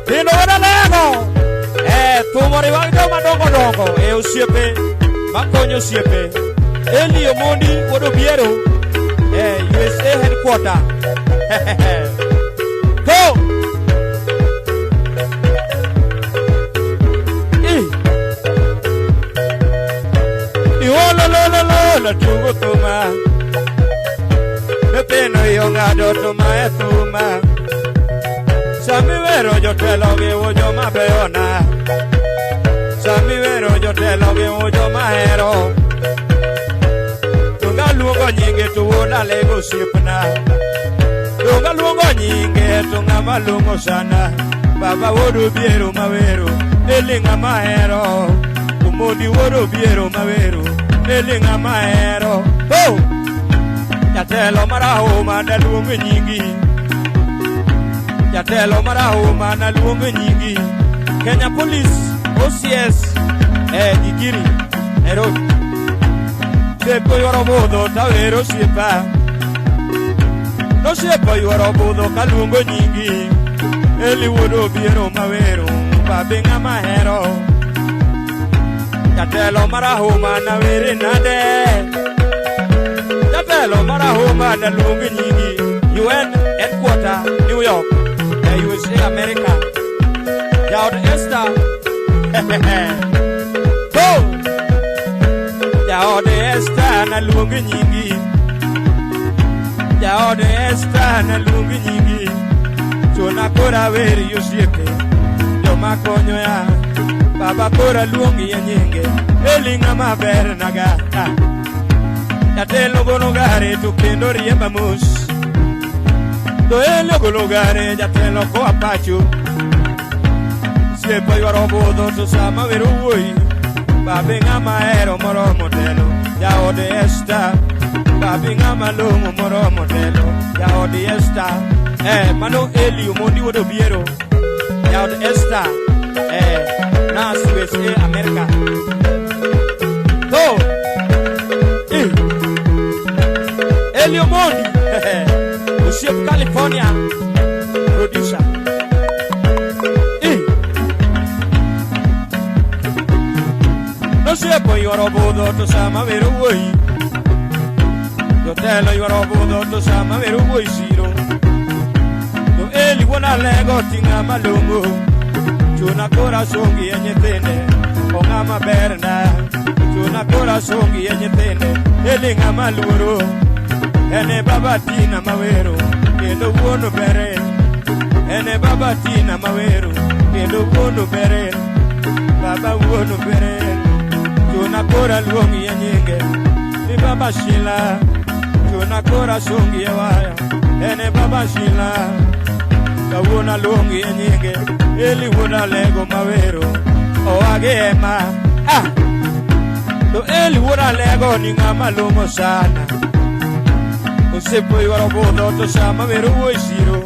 Tino wadalego. Eh, thum oriwag joma dongo dongo e osiepe makonyo osiepe. Eli Omondi wuod Obiero eh, USA headquarter. Go! Eh. Iwololololo tugo thuma. Nyithindo iong'ado thuma e thuma. Sami wero jotelo giwo joma beyona. Sami wero jotelo giwo joma hero. Donga luongo nyinge to wuod Alego osiepna. Donga luongo nyinge to ng'ama luongo sana. Baba wuod Obiero mawero, Eli ng'ama hero. Omondi wuod Obiero mawero, Eli ng'ama hero. Oh! Jatelo marahuma naluongo nyingi. Jatelo marahuma naluongo nyingi. Kenya Police, OCS, eh, Gigiri, Nairobi. Osiepo yworo budho tawero osiepa. Nosiepo yworo budho kaluongo nyingi. Eli wuod Obiero mawero, babe ng'ama hero. Jatelo marahuma nawere nade. Jatelo marahuma naluongo nyingi. UN headquarter, New York, e USA America. Jaod Esther. Go! Jaod Esther naluongo nyingi. Jaod Esther naluongo nyingi. Chuna kora weri osiepe, joma konyoya. Baba kora luongi e nyinge, Eli ng'ama ber naga. Ah. Jatelo golo gare to kendo riemba mos. To Eli ogolo gare jatelo koa pacho. Osiepa ywaro budho to sama wero wuoyi. Babe ng'ama hero moromo telo, jaod Esther. Babe ng'ama long'o moromo telo, jaod Esther. Eh, mano Eli Omondi wuod Obiero, jaod Esther. Eh, nas USA America. To, eh, Eli Omondi, osiep California, producer. Eh. Nosiepo yworo budho to sama wero wuoyi. Jotelo yworo budho to sama wero wuoyi siro. To Eli wuon Alego ting'a malong'o. Chuna kora songi e nyithinde. Ong'ama berna. Chuna kora songi e nyithinde. Eli ng'ama luoro. En e baba Tina mawero. Kendo wuon bere. En e baba Tina mawero. Kendo wuon bere. Baba wuon bere. Chuna kora luongi e nyinge. Ni baba Shila. Chuna kora songi e waya. En e baba Shila. Kawuono aluongi e nyinge. Eli wuon Alego mawero. Owagi ema. Ah! To Eli wuon Alego ni ng'ama long'o sana. Osiepo yworo budho to sama wero wuoyi siro.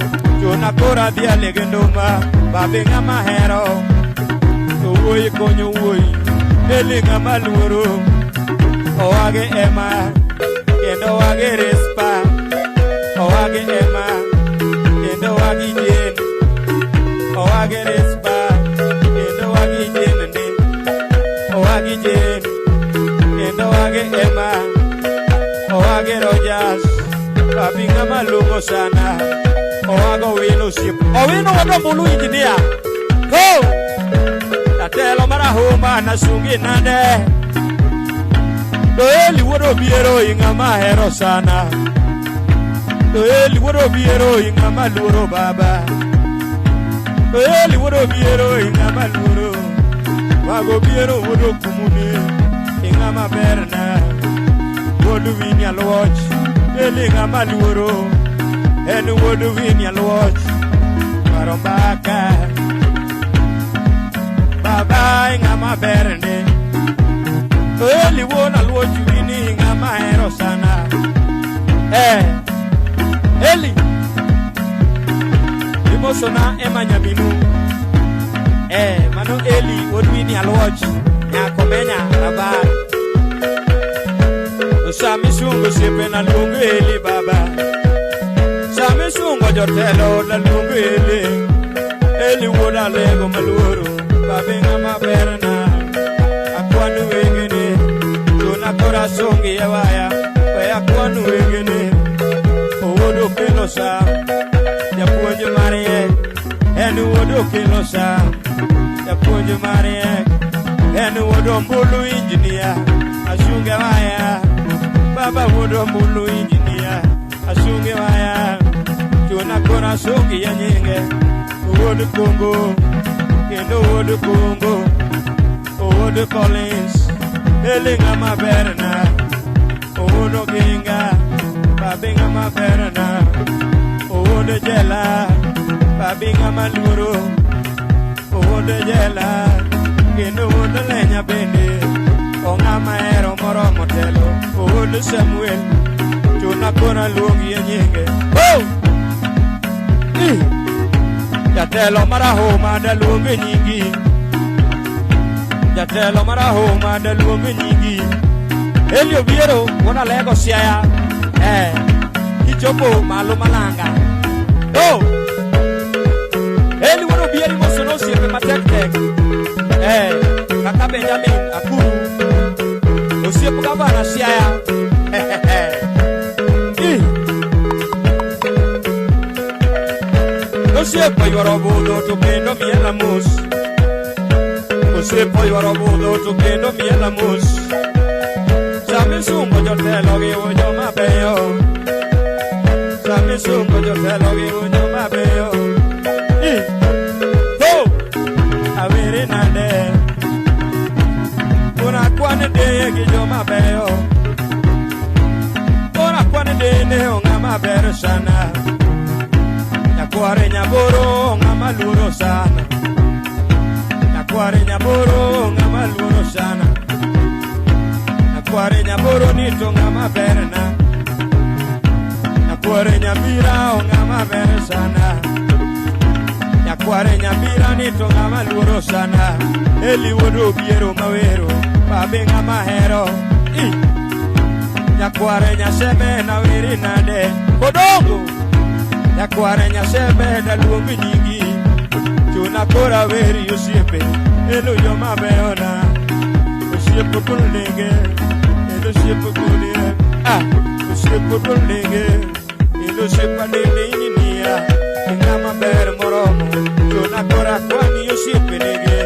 Chuna kora dhi alege nduma. Babe ng'ama hero. To wuoyi konyo wuoyi. Eli ng'ama luoro. Owagi ema. Kendo owagi rispa. Owagi ema. Kendo owagi jen. Owagi rispa. Kendo owagi jen ndi. Owagi jen. Kendo owagi ema. Owagi Rogers. Babi ng'ama long'o sana. Owago wino osiep. Owino wuod Ombulu engineer. Go! Jatelo marahuma nasungi nade. To Eli wuod Obiero ing'ama hero sana. To Eli wuod Obiero ing'ama luoro baba. To Eli wuod Obiero ing'ama luoro. Mago Obiero wuod Okumune ing'ama berna. Wuod Winnie Aluoch, Eli ng'ama luoro. En wuod Winnie Aluoch, paro mbaka. Baba ing'ama berne. To Eli wuon Aluoch Winnie ng'ama hero sana. Eh, Eli. Imosona ema nyaminu. Eh, mano Eli wuod Winnie Aluoch, nyako menya rabar. To sami sungo osiepena luongo Eli baba. Sami Sami sungo jotelo daluongo Eli. Eli wuod Alego maluoro, babe ng'ama berna. Akwanu wengene, chuna kora songi e waya, we akwanu wengene. Owuod Okelo sa, japuonj mariek, en wuod Okelo sa, japuonj mariek, en wuod Ombulu injinia, asunge waya, baba wuod Ombulu injinia, asunge waya, chuna kora songi e nyinge, wuod Kongo, kendo wuod Kongo, owuod Collins, Eli ng'ama berna, owuod Oginga, babe ng'ama berna, owuod Jela, babe ng'ama luoro, owuod Jela, kendo owuod Lenya bende, ong'ama hero moromo telo, owuod Samuel, chuna kora luongi e nyinge. Oh! Ih! Jatelo marahuma daluong nyingi. Jatelo marahuma daluong nyingi. Eli Obiero wuod Alego Siaya. Kichopo malo Malanga. Oh! Eli wuod Obiero imoso nosiepe matek tek. Kaka Benjamin Akuru. Osiep gavana Siaya. Ih! Osiepo ywaro budho to kendo miela mos. Osiepo ywaro budho to kendo miela mos. Sami sungo jotelo giwo joma beyo. Sami sungo jotelo giwo joma beyo. Ih! Ho! Awere nade. Kora kwan deye gi joma beyo. Kora kwan deye ne ong'ama ber sana. Nyakware Nyaboro ng'ama luoro sana. Nyakware Nyaboro ng'ama luoro sana. Nyakware Nyaboro ni to ng'ama berna. Nyakware Nyambira ng'ama ber sana. Nyakware Nyambira ni to ng'ama luoro sana. Eli wuod Obiero mawero, babe ng'ama hero. Ih! Nyakware Nyaseme naweri nade. Odongo! Nyakware Nyaseme daluong nyingi. Chuna kora weri osiepe, elo joma beyona. Osiepo kulnege, elo osiepo kulie. Ah, osiepo kulnege, elo osiepo nene injinia. Ng'ama ber moromo, chuna kora kwani osiepe nege.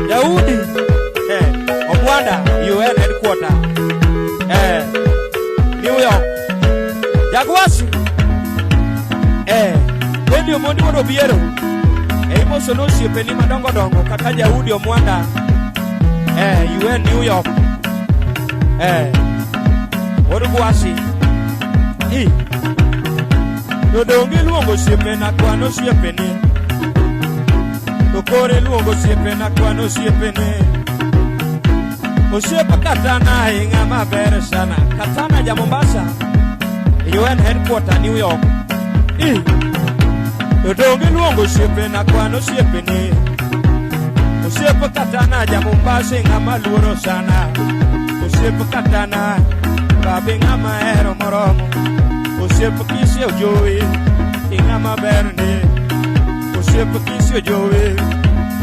Daudi, Omwanda, UN headquarter. New York. Jaguasi. Eli Omondi wuod Obiero. Imoso nosiepeni madongo dongo kaka Jaudi Omwanda. UN New York. Wuod Gwasi. I. To donge iluongo osiepena kwan osiepeni. To koro iluongo osiepena kwan osiepeni. Osiep Katana ing'ama ber sana. Katana ja Mombasa. UN headquarter New York. I. To donge iluongo osiepena kwan osiepeni. Osiep Katana ja Mombasa ng'ama luoro sana. Osiep Katana babe ng'ama hero moromo. Osiep Kisi Ojowi ing'ama ber ndi. Osiep Kisi Ojowi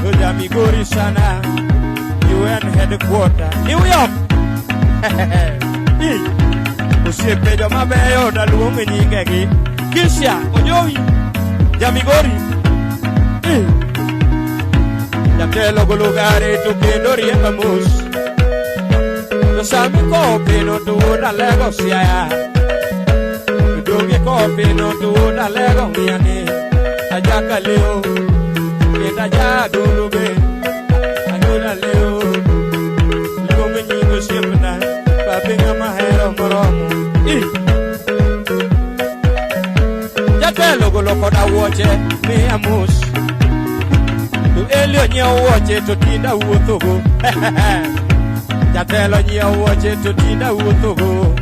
to ja Migori sana. UN headquarter New York. I. Osiepe joma beyo daluong nyingegi. Kisia Ojowi ja Migori. I. Jatelo golo gare to kendo riemba mos. To sami kopino to wuod Alego Siaya. To donge kopino to wuod Alego ng'iyani. Ajaka leo, kendo aja dolo be. Agola leo, luong nying osiepna, babe ng'ama hero moromo. I. Jatelo golo koda wuoche miya mos. To Eli onyiewo wuoche to tinda wuothogo. Jatelo nyiewo wuoche to tinda wuothogo.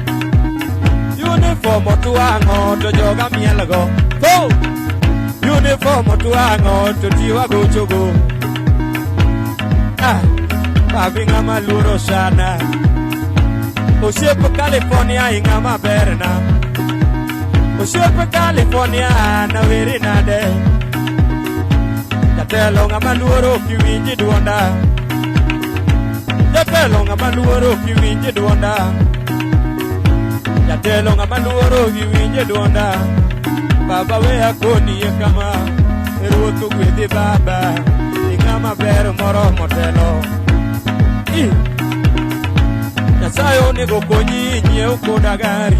Uniform otwang'o to joga mielgo. Ho! Uniform otwang'o to tiwa gochogo. Ah, babi ng'ama luoro sana. Osiep California ing'ama berna. Osiepe California naweri nade. Jatelo ng'ama luoro kiwinji duonda. Jatelo ng'ama luoro kiwinji duonda. Jatelo ng'ama luoro kiwinji duonda. Baba we akoni e kama. Ruoth ogwedhi baba. Ing'ama ber moromo telo. I. Nyasaye onego konyi nyiew koda gari.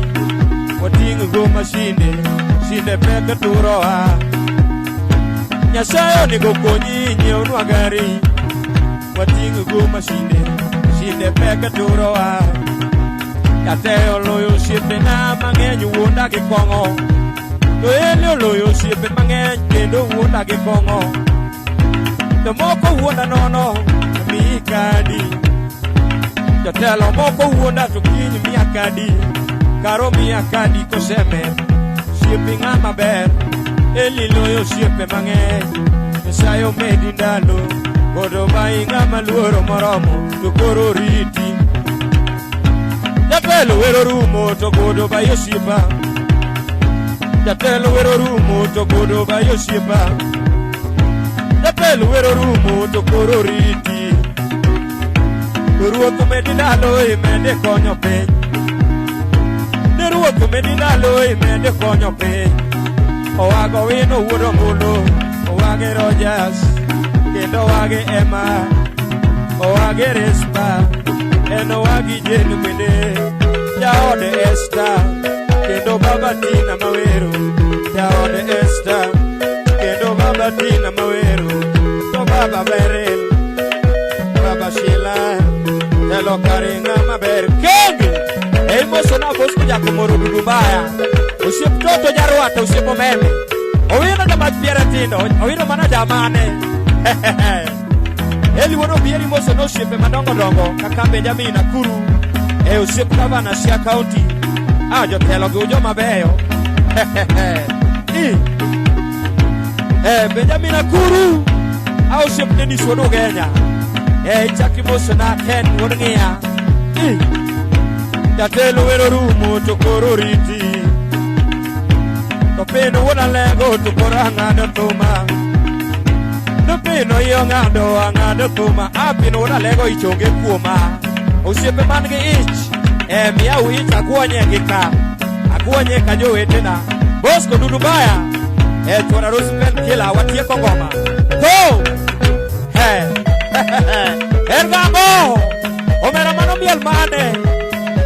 Wating' go masinde, sinde pek turowa. Nyasaye onego konyi nyiewnwa gari. Wating' go masinde, sinde pek turowa. Jatelo oloyo osiepena mang'eny wuonda gi kong'o. To Eli oloyo osiepe mang'eny kendo wuonda gi kong'o. Jomoko wuonda nono, miyi kadi. Jotelo moko wuonda to kiny miya kadi. Karo miya kadi kosemer. Osiepe ng'ama ber. Eli loyo osiepe mang'eny. Nyasaye omedi ndalo. Kodo bai ng'ama luoro moromo to koro riti. Jatelo wero rumo to godo bai osiepa. Jatelo wero rumo to godo bai osiepa. Jatelo wero rumo to koro riti. Ruoth omedi ndalo imede konyo piny. Ne ruoth omedi ndalo imede konyo piny. Owago wino wuod ombulu, owage Rogers, kendo owage Emma, owage Respa, en owagi Jane bende, jaode Esther, kendo baba Tina Mawero, jaode Esther, kendo baba Tina Mawero, to baba Beryl, baba Sheila, telo kare ng'ama ber. Kenge! Ei moso na Bosco Jakomoro dudu mbaya. Osiep toto jarwata, osiep omeme. Owino jamach piere tindo, owino mana jamane. Eli wuod Obieri moso ne osiepe madongo dongo kaka Benjamin Akuru e osiep gavana Siaya County. Ah, jotelo gi joma beyo. I. Eh, Benjamin Akuru. Ah, osiep Dennis wuod Ugenya. Eh, ichaki moso na Ken wuod Ng'iya. I. Jatelo wero rumo to koro riti. To pino wuod Alego to koro ang'ado thuma. To pino iyo ng'ado ang'ado thuma. Ah, pino wuod Alego ich onge kuoma. Osiepe man gi ich. Eh, miyau ich agwonye gi ka. Agwonye ka jowetena. Bosco Dudu Baya. Eh, chwara Rose Pen Killer watieko ngoma. To! He. En gang'o? Omera mano miel mane?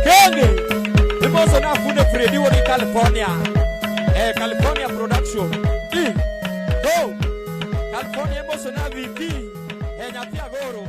Kenge. Imoso na Funde Freddy wuod California. Eh, California Production. I. To! California imoso na VP. Eh, nyathi agoro.